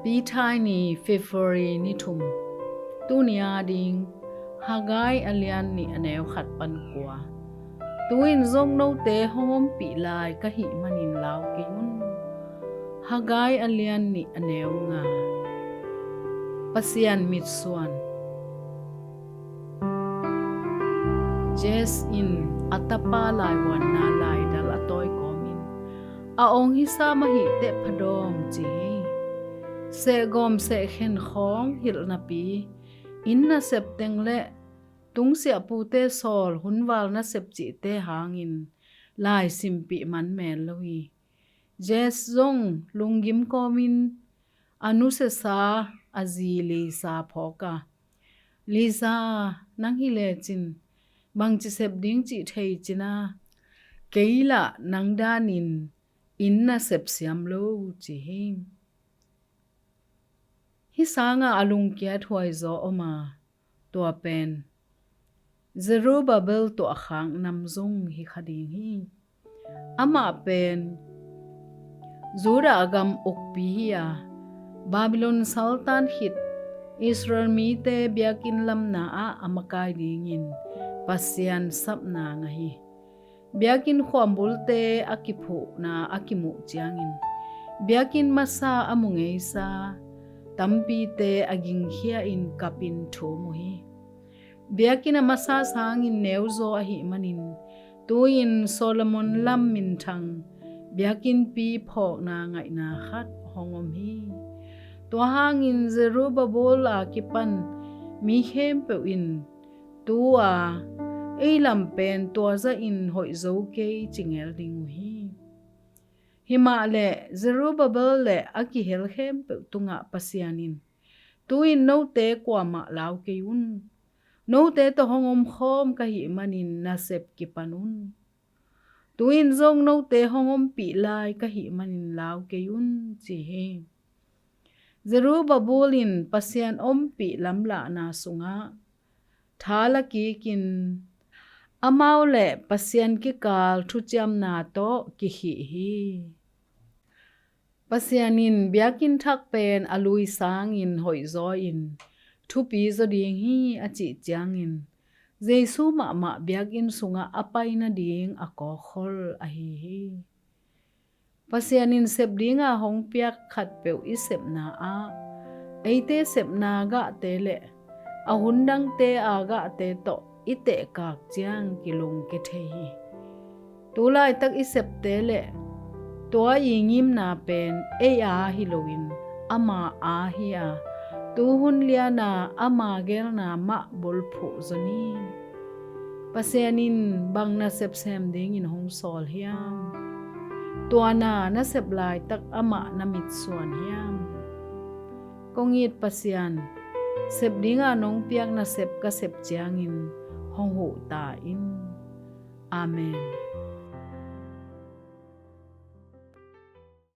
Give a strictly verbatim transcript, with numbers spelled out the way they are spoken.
Pithai ni, February ni thum. Tuni a ding, Haggai a lian nih a neu khat pan kua. Tu-in zong note hong ompih lai ka hih manin lau kei un. Haggai a lian nih a neu nga. Pasian mitsuan. Jess in a tapa laivuanna laidal a tawi kawmin, a ong hisa mah hi teh phadawm ci hi. Sehgawm sehkhen khawng hilh napi, inn nasep teng le tungsiahpute sawl hunval nasep cihte hangin lai simpih man mel lo hi. Jess zong lunggim kawmin a nusiasa a zi Lisa phawk a, "Lisa, nang hi lecin bangci sep ding cih thei cin a, kei lah nang danin inn nasep siam lo," ci hi. Hih sanga a lungkiat huaizaw om a, tua pen Zerubbabel tuahkhak nam zong hi kha ding hi. Amah pen Judah gam ukpi hi a, Babylon saltan khit Israel mite biakinn lamna ah a makai dingin Pasian sapna ngah hi. Biakinn khuambulte a kiphuhna a kimuh ciangin, biakinn masa a mu ngeisa tampite a gingkhia in kapin thum uh hi. Biakinn a masa sangin neuzaw ahih manin, tu-in Solomon lam minthang biakinnpi phawkna ngaihna khat hong om hi. Tua hangin Zerubbabel a kipan mi khempeuh in, "Tu-a ei lam pen tua zahin hoih zo kei," ci ngel ding uh hi. Himahleh Zerubbabel le a kihel khempeuh tungah Pasian in, "Tu-in note kuamah lau kei un. Note tawh hong omkhawm ka hih manin nasep kipan un. Tu-in zong note hong ompih lai ka hih manin lau kei un," ci hi. Zerubbabel in Pasian ompih lamlahna sungah tha la kikin, amau le Pasian kikal thuciamna tawh kikhih hi. Pasian in biakinn thak pen a lui sangin hoihzaw in thupi zaw ding hi a cih ciangin, Jesu mahmah biakinn sungah a pai nading a kawkhol ahi hi. Pasian in sep dinga hong piak khatpeuh i sepna ah, eite sepna gahte le a hun dangte a gahte tawh i tehkak ciang kilungkia thei hi. Tu laitak i septe le tua i ngimna pen ei a hi loin ama a hi a, tuhun liana ama gelna mah bulphuh zaw ni. Pasian in bang nasep sem dingin hong sawl hiam? Tua na nasep laitak amah na mitsuan hiam? Kong it Pasian, sep dinga nong piak nasep ka sep ciangin hong huh ta in. Amen.